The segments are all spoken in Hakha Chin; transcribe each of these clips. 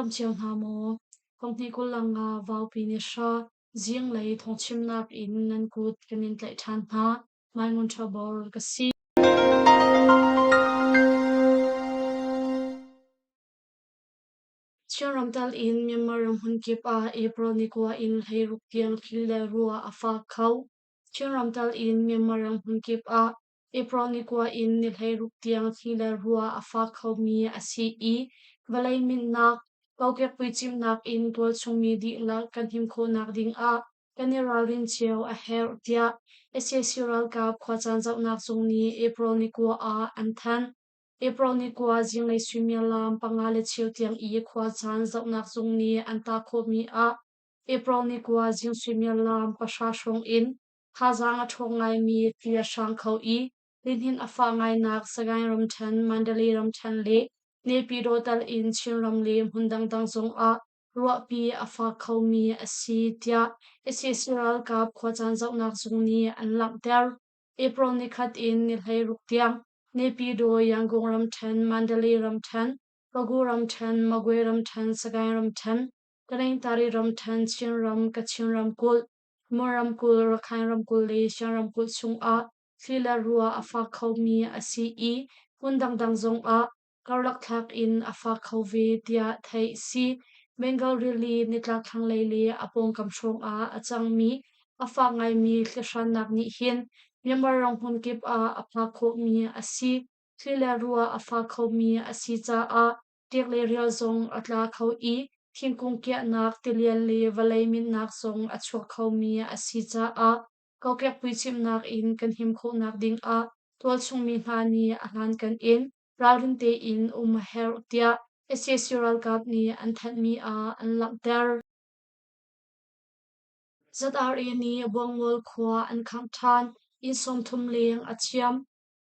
Dam cio hna maw? Thonghnih 25 Vaupi ni hra zinglei thawngchimnak in nan kut kan in tlaih ṭhan hna. Mai Ngun Ṭha Bor ka si. Chinram tal in Myanmar ram hmunkip ah April ni kua in 16 tiang thli le ruah a fak kho. Chinram tal in Myanmar ram hmunkip ah April ni kua in ni 16 tiang thli le ruah a fak khomi a si i vawlei minhnak, kokek puicimhnak in tualchungmi dihlak kan him khawhnak dingah kan i ralrin cio a herh tiah sac ralkap khuacaan zohnak zung nih April ni kua ah an thanh. April ni kua zinglei suimilam panga le cheu tiang i khuacaan zohnak zung nih an tah khawhmi ah April ni kua zing suimilam pahra hrawng in thazaang a ṭhawng ngaimi thli a hrang kho i lihnin a fah ngainak Sagaing ramṭhen, Mandalay ramṭhen le Naypyidaw tal in Chinram le hmun dangdang zongah ruahpi a fak khomi a si tiah sac ralkap khuacaan zohnak zung nih an langhter. April nikhat in ni 16 tiang Naypyidaw, Yangon ramṭhen, Mandalay ramṭhen, Pagu ramṭhen, Magway ramṭhen, Sagaing ramṭhen, Taningtari ramṭhen, Chinram, Kachin ramkulh, Mon ramkulh, Rakhine ramkulh le Shan ramkulh chungah thli le ruah a fak khomi a si i hmun dangdang zongah karlak thlak in a fak kho ve tiah theih a si. Bengal rili nitlak thlanglei le a pawngkam hrawngah a cangmi a fak ngaimi thlihrannak nih hin Myanmar ram hmunkip ah a phak khawhmi a si. Thli le ruah a fak khomi a si caah ṭek le rial zong a tla kho i thingkung kiahnak, tilian le vawlei minhnak zong a chuak khomi a si caah kokek puicimhnak in kan him khawhnak dingah tualchungmi hna nih a hlankan in ralrin tein um a herh tiah sac ralkap nih an thanhmi ah an langhter. ZRA nih Buangmual khua an khangh ṭhan, inn 30 leng a ciam.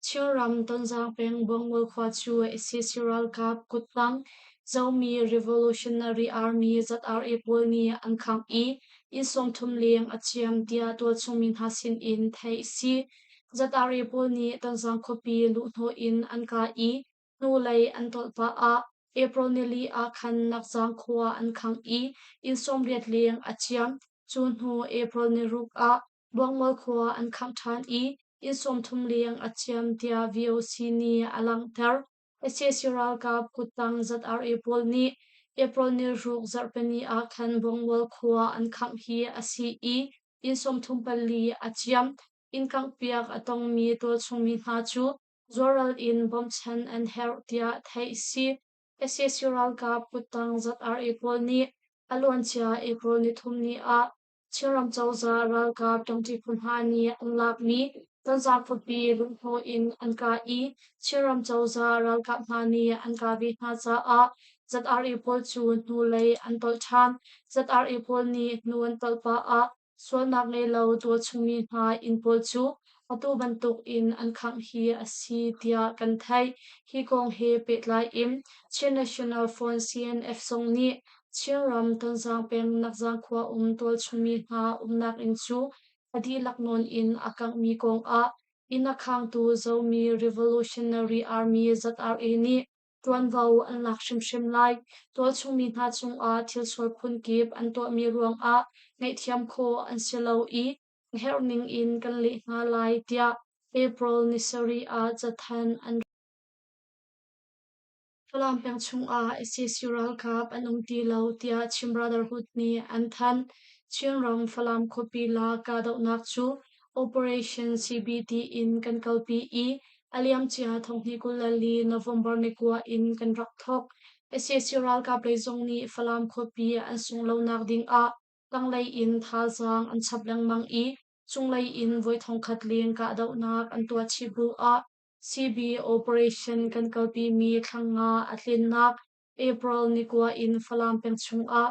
Chinram Tonzang peng Buangmual khua cu sac ralkap kuttang Zomi Revolutionary Army ZRA pawl nih an khangh i inn 30 leng a ciam tiah tualchung mi hna sinin theih a si. ZRA pawl nih Tonzang khuapi luhhnawh in an kah i hnulei an tolh pah ah April nili ah khan Nakzang khua an khangh i inn 80 leng a ciam. Cu hnu April niruk ah Buangmual khua an khangh ṭhan i inn 30 leng a ciam tiah VOC nih a langhter. Sac ralkap kuttang ZRA pawl nih April niruk zarhpini ah khan Buangmual khua an khangh hi a si i inn 34 a ciam. Inn kanghpiak a tongmi tualchungmi hna cu zualral in bawmchan an herh tiah theih a si. Sac ralkap kuttang ZRA pawl nih a luancia April nithum ni ah Chinram cozah ralkap ṭangṭi phu hna nih an lakmi Tonzang khuapi luhhnawh in an kah i Chinram cozah ralkap hna nih an kah ve hna caah ZRA pawl cu hnulei an tolh ṭhan. ZRA pawl nih hnu an tolh pah ah sualnak ngei lo tualchungmi hna inn pawl cu atu bantuk in an khangh hi a si tiah kan theih. Hi kong he pehtlai in Chin National Front CNF zong nih Chinram Tonzang peng Nakzang khua um tualchungmi hna umnak inn cu a dihlak nawn in a kanghmi kongah inn a khangtu Zomi Revolutionary Army ZRA nih ṭuanvo an lak hrimhrim lai. Tualchungmi hna cungah thilsual phunkip an tuahmi ruangah ngaihthiam khawh an si lo i a herh ning in kan leh hna lai tiah April ni sarih ah cathanh an Falam peng chungah sac ralkap an um ti lo tiah Chin Brotherhood nih an thanh. Chinram Falam khuapi la kahdohnak cu Operation CBT in kan kalpi i a liamcia thonghnih 24 November ni kua in kan rak thawk. Sac ralkap lei zong nih Falam khuapi an sungh lonak ding ah tanglei in thazaang an chap lengmang i cunglei in voi thongkhat leng kahdohnak an tuah chih bu ah CB operation kan kalpimi thlangnga a tlinnak April ni kua in Falam peng chungah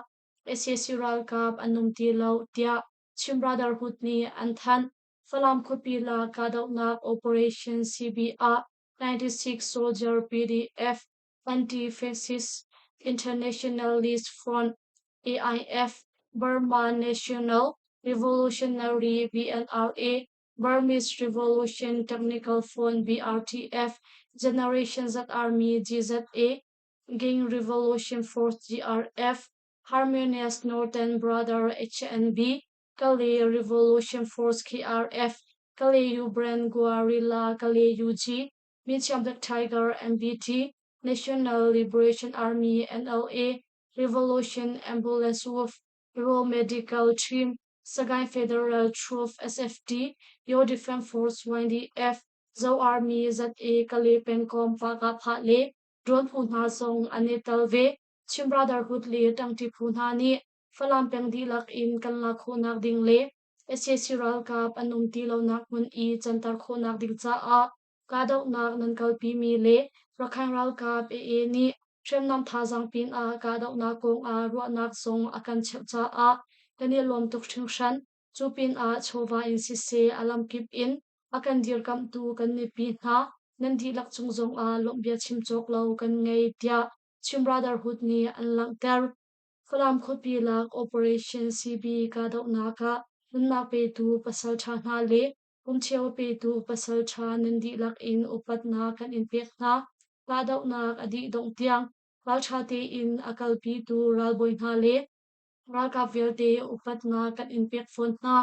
sac ralkap an um ti lo tiah Chin Brotherhood nih an thanh. Falam khuapi la kahdohnak Operation CB ah 96 soldier PDF, Anti-Fascist Internationalist Front AIF, Burma National Revolutionary BNRA, Burmese Revolution Technical Front BRTF, Generation Z Army GZA, Gang Revolution Force GRF, Harmonious Northern Brother HNB, Kalay Revolution Force KRF, Kalay Brand Guerrilla Kalay UG, Mithiam Black Tiger MBT, National Liberation Army NLA, Revolution Ambulance Wolf, Raw Medical Team, Sagaing Federal Troop SFT, Yo Defense Force YDF, Zo Army ZA Kalay pengkomh Vahkapha le Drone phu hna zong an i tel ve. Chin Brotherhood le ṭangṭi phu hna nih Falam peng dihlak in kan lak khawhnak ding le sac ralkap an um ti lonak hmun i canter khawhnak ding caah kahdohnak nan kalpimi le Rakhine ralkap AA nih hriamnam thazaang pinah kahdohnak kongah ruahnak zong a kan cheuh caah kan i lawm tuk hringhran. Cu pinah chawva in siseh a lamkip in a kan dirkamhtu kan mipi hna nan dihlak cung zongah lawmhbia chim cawk lo kan ngei tiah Chin Brotherhood nih an langhter. Falam khuapi lak Operation CB kahdohnak ah nunnak petu pasalṭha hna le pumcheu petu pasalṭha nan dihlak in upatnak kan in pek hna. Kahdohnak a dih dongh tiang ralṭha tein a kalpitu ralbawi hna le ralkap vialte upatnak kan in pek fawn hna.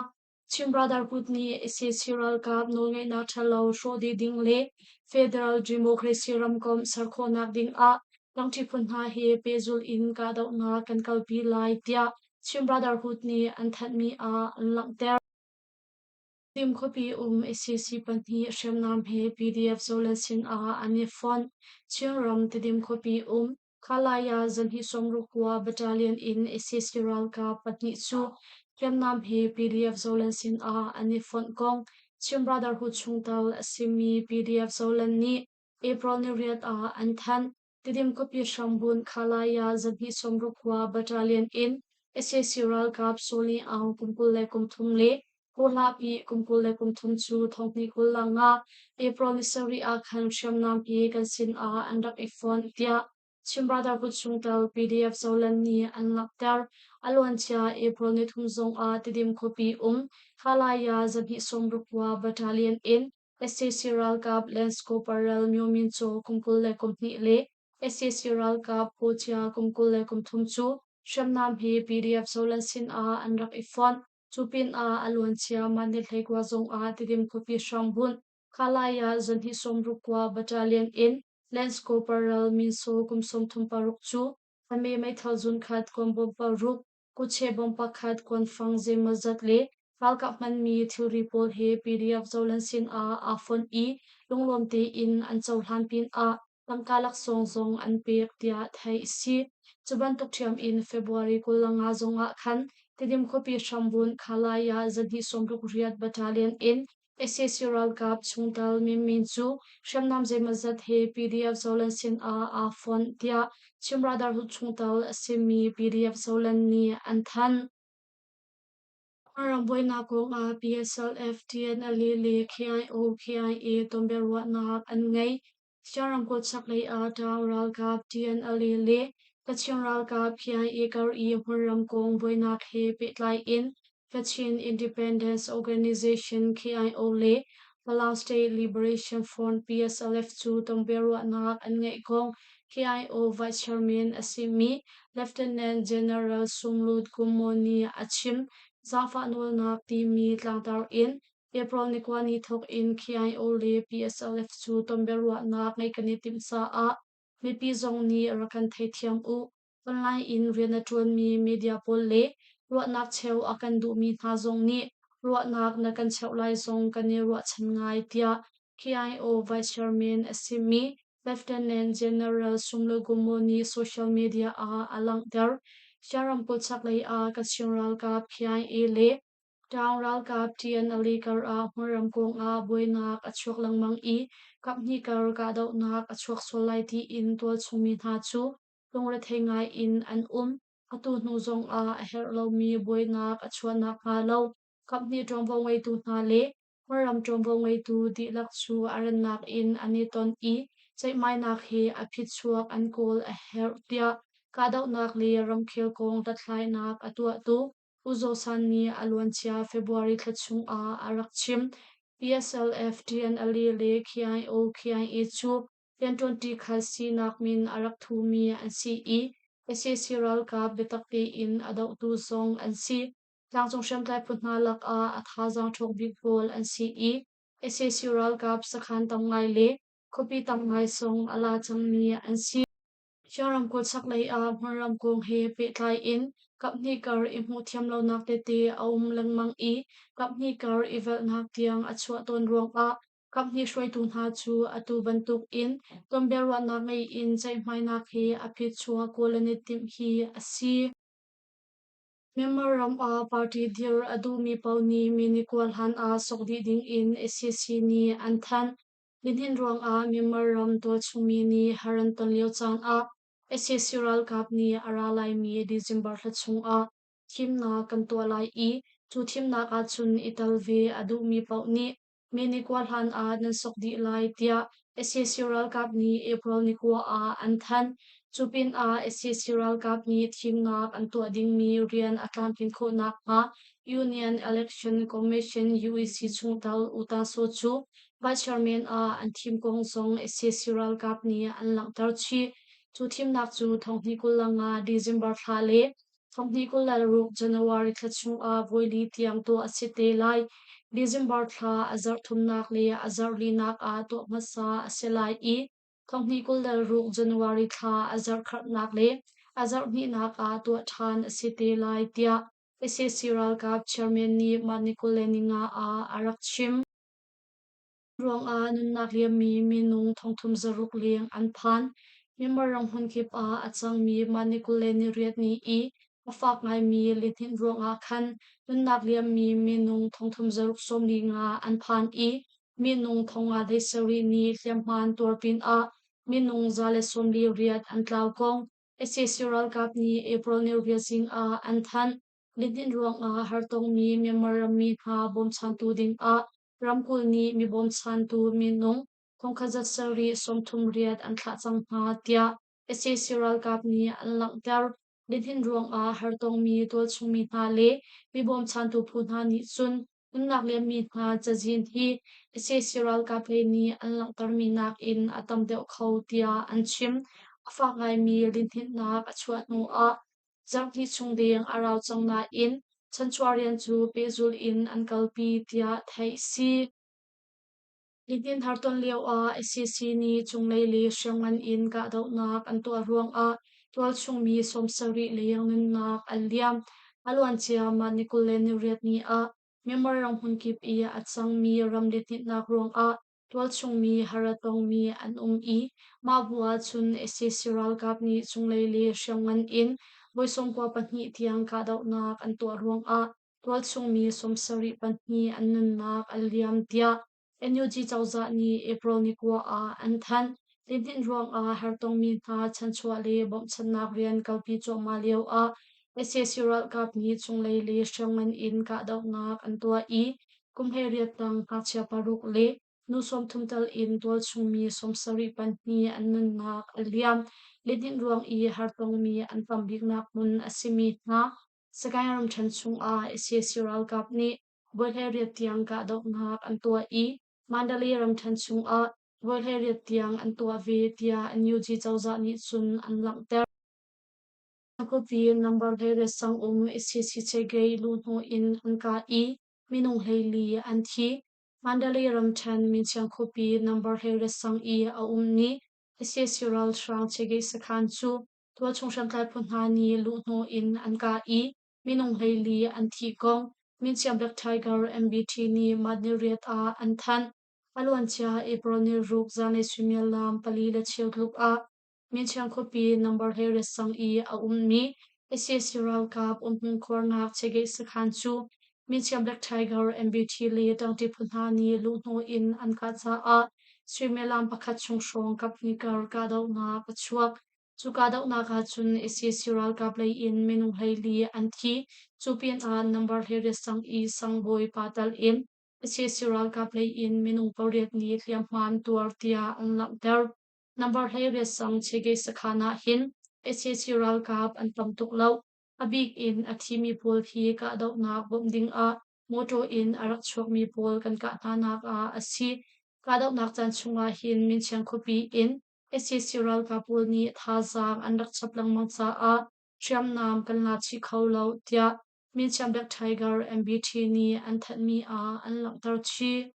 Chin Brotherhood nih sac ralkap nawlngeihnak ṭhalo hrawh dih ding le Federal Democracy ramkomh ser khawhnak ding ah tlangṭi phun hna he pehzulh in kahdohnak kan kalpi lai tiah Chin Brotherhood nih an thanhmi ah an langhter. Tim khuapi um sac pahnih hriamnam he PDF Zoland sin ah an i fonh. Chinram Tidim khuapi um Khalaya zanhnih sawmruk kua battalion in sac ralkap pahnih cu hriamnam he PDF Zoland sin ah an i fonh kong Chin Brotherhood chungtel a simi PDF Zoland nih April niriat ah an thanh. Tidim khuapi hrambunh Khalaya zanhnih sawmruk khua battalion in sac ralkap Sawli Aung kum 23 le Kawlahpi kum 23 cu thonghnih 25 April ni sarih ah khan hriamnam hi kan sin ah an rak i fonh tiah Chin Brotherhood chungtel PDF Zoland nih an langhter. A luancia April ni thum zong ah Tidim khuapi um Khalaya zahnih sawmruk khua battalion in sac ralkap Lance Corporal Myo Min Chaw kum 22 le sac ralkap Paw Cia kum 23 cu hriamnam he PDF Zoland sin ah an rak i fonh. Cu pinah a luancia mah ni hleikua zongah Tidim khuapi hrambunh Kalaya zahnih sawmruk kua battalion in Lance Corporal Min Saw kum 36 cu a me meithal zunkhat kuanbawm paruk, kutche bawm pakhat kuanfang zeimawzat le ralkap hmanmi thilri pawl he PDF Zoland sin ah aa fonh i lunglawm tein an cohlan pinah tangka laksawng zong an pek tiah theih a si. Cu bantuk ṭhiam in February 25 zongah khan Tidim khuapi hrambunh Khalaya zahnih 68 Battalion in sac ralkap chungtel Min Min cu hriamnam zeimawzat he PDF Zoland sin ah aa fonh tiah Chin Brotherhood chungtel a simi PDF Zoland nih an thanh. Ram buainak kongah PSLF, TNLA le KIO, KIA tonbiaruahnak an ngei. Sian ramkulh chaklei ah Tang ralkap TNLA le Kachin ralkap KIA kar i hmunram kong buainak he pehtlai in Kachin Independence Organization KIO le Palaung State Liberation Front PSLF cu tonbiaruahnak an ngeih kong KIO Vice Chairman a simi Lieutenant General Sumlut Kummo nih a chim. Zaangfah nawlnak timi tlangtar in April ni kua ni thawk in KIO le PSLF cu tonbiaruahnak ngeih kan i timh caah mipi zong nih rak kan theithiam u. Online in rian a ṭuanmi media pawl le ruahnak cheu a kan duhmi hna zong nih ruahnak na kan cheuh lai zong kan i ruahchan ngai tiah KIO Vice Chairman a simi Lieutenant General Sumlo Gumo nih social media ah a langhter. Sian ramkulh chaklei ah Kachin ralkap KIA le Ṭaung ralkap TNLA kar ah hmunram kongah buainak a chuak lengmang i kaphnih kar kahdohnak a chuak sual lai tiin tualchung mi hna cu lungrethei ngai in an um. Atu hnu zongah a herh lomi buainak a chuah nakhnga lo kaphnih ṭuanvo ngeitu hna le hmunram ṭuanvo ngeitu dihlak cu a rannak in an i ton i ceihmainak he a phichuak an kawl a herh tiah kahdohnak le ramkhel kong hlathlainak a tuahtu U Zaw San nih a luancia February thla chungah a rak chim. PSLF, TNLA le KIO, KIA cu rianṭuanṭi khat sinak min a rak thumi an si i sac ralkap biatak tein a dohtu zong an si. Tlangcung hriamtlai phu hna lakah a thazaang ṭhawng bik pawl an si i sac ralkap sakhan tam ngai le khuapi tam ngai zong a la cangmi an si. Chin ramkulh chaklei ah hmunram kong he pehtlai in kaphnih kar i hmuhthiam lonak tete a um lengmang i kaphnih kar i velhnak tiang a chuah tawn ruangah kaphnih hruaitu hna cu atu bantuk in tonbiaruahnak ngei in ceihmainak he a phichuak kawl an i timh hi a si. Myanmar ram ah party dir a duhmi paoh nih mi ni kua hlan ah sok dih ding in sac nih an thanh. Lihnin ruangah Myanmar ram tualchungmi nih har an ton lio caan ah sac ralkap nih a ra laimi December thla chungah thimnak kan tuah lai i cu thimnak ahcun i tel ve a duhmi paoh nih mi ni kua hlan ah nan sok dih lai tiah sac ralkap nih April ni kua ah an thanh. Cu pinah sac ralkap nih thimnak an tuah dingmi rian a tlamtlin khawh nakhnga Union Election Commission UEC chungtel U Than Saw cu Vice Chairman ah an thim kong zong sac ralkap nih an langhter chih. Cu thimnak cu 2025 December thla le 2026 January thla chungah voili tiang tuah a si te lai. December thla a zarh thumnak le a zarh linak ah tuah hmasa a si lai i 2026 January thla a zarh khatnak le a zarh hnihnak ah tuah ṭhan a si te lai tiah sac ralkap chairman nih mah ni 25 ah a rak chim. Ruangah nunnak liammi minung thongthum zaruk leng an phan. Myanmar ram hmunkip ah a cangmi mah ni 28 ni i a fak ngaimi lihninh ruangah khan nunnak liammi minung thongthum zaruk 45 an phan i minung thonga hlei sarih nih hliamhma an tuar pinah minung 148 an tlau kong sac ralkap nih April ni riat zing ah an thanh. Lihninh ruangah hartongmi Myanmar rammi hna bawmchantu dingah ramkulh nih mi bawmchantu minung thongkhat zat sarih 38 an thlah cang hna tiah sac ralkap nih an langhter. Lihninh ruangah hartongmi tualchungmi hna le mi bawmchantu phu hna nih cun nunnak liammi hna cazin hi sac ralkap lei nih an langhtermi nakin a tam deuh kho tiah an chim. A fak ngaimi lihninhnak a chuah hnuah zarhhnih chung deng a rau cang nain chanchuah rian cu pehzulh in an kalpi tiah theih si. Lihnin harton lioah sac nih cunglei le hriamngan in kahdohnak an tuah ruangah tualchung mi 70 leng nunnak an liam. A luancia mah ni 28 ni ah Myanmar ram hmunkip i a cangmi ram lihninhnak ruangah tualchung mi har a tongmi an um i mah bu ahcun sac ralkap nih cunglei le hriamngan in voi 92 tiang kahdohnak an tuah ruangah tualchung mi 74 an nunnak an liam tiah NUG cozah nih April ni kua ah an thanh. Lihninh ruangah hartongmi hna chanchuah le bawmhchanhnak rian kalpi cuahmah lioah sac ralkap nih cunglei le hriamngan in kahdohnak an tuah i kum 18 tang ngakchia paruk le nu 30 tal in tualchung mi 74 an nunnak a liam. Lihninh ruang i hartongmi an tam biknak hmun a simi hna Sagaing ramṭhen chungah sac ralkap nih voi 18 tiang kahdohnak an tuah i Mandalay ramṭhen chungah voi 18 tiang an tuah ve tiah NUG cozah nih cun an langhter. Khuapi number 18 sang um sac Chegei luhhnawh in an kah i minung 14 an thi. Mandalay ramṭhen Minchiang khuapi number 18 sang i a ummi sac ralhrang Chegei sakhan cu tualchung hriamtlai phu hna nih luhhnawh in an kah i minung 14 an thih kong Minchiang Black Tiger MBT nih mah ni riat ah an thanh. A luancia April ni ruk zanlei suimilam pali le cheu tluk ah Minchiang khuapi number 18 sang i a ummi sac ralkap umhmun khuarnak Chegeh sakhan cu Minchiang Black Tiger MBT le ṭangṭi phu hna nih luhhnawh in an kah caah suimilam pakhat chung hrawng kaphnih kar kahdohnak a chuak. Cu kahdohnak ahcun sac ralkap lei in minung 14 an thi. Cu pinah number 18 sang i sangbawi pa tal in sac ralkap lei in minung pariat nih hliamhma an tuar tiah an langhter. Number 18 sang Chegeh sakhan ah hin sac ralkap an tam tuk lo. A bik in a thimi pawl hi kahdohnak bawmh dingah mawṭaw in a rak chuakmi pawl kan kah hnanak ah a si. Kahdohnak caan chungah hin Minchiang khuapi in Sac ralkap pawl nih thazaang an rak chap lengmang caah hriamnam kan la chih kho lo, tiah Minchiam Black Tiger MBT nih an thanhmi ah an langhter chih.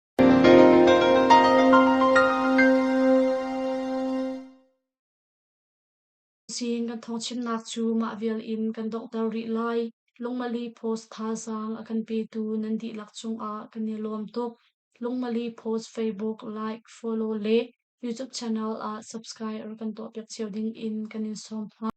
Zing kan thawngchimnak cu mah vial in kan donghter rih lai. Lungmali Post thazaang a kan petu nan dihlak cungah kan i lawm tuk. Lungmali Post Facebook like, follow le YouTube channel ah subscribe rak kan tuahpiak cio ding in kan in sawm hna.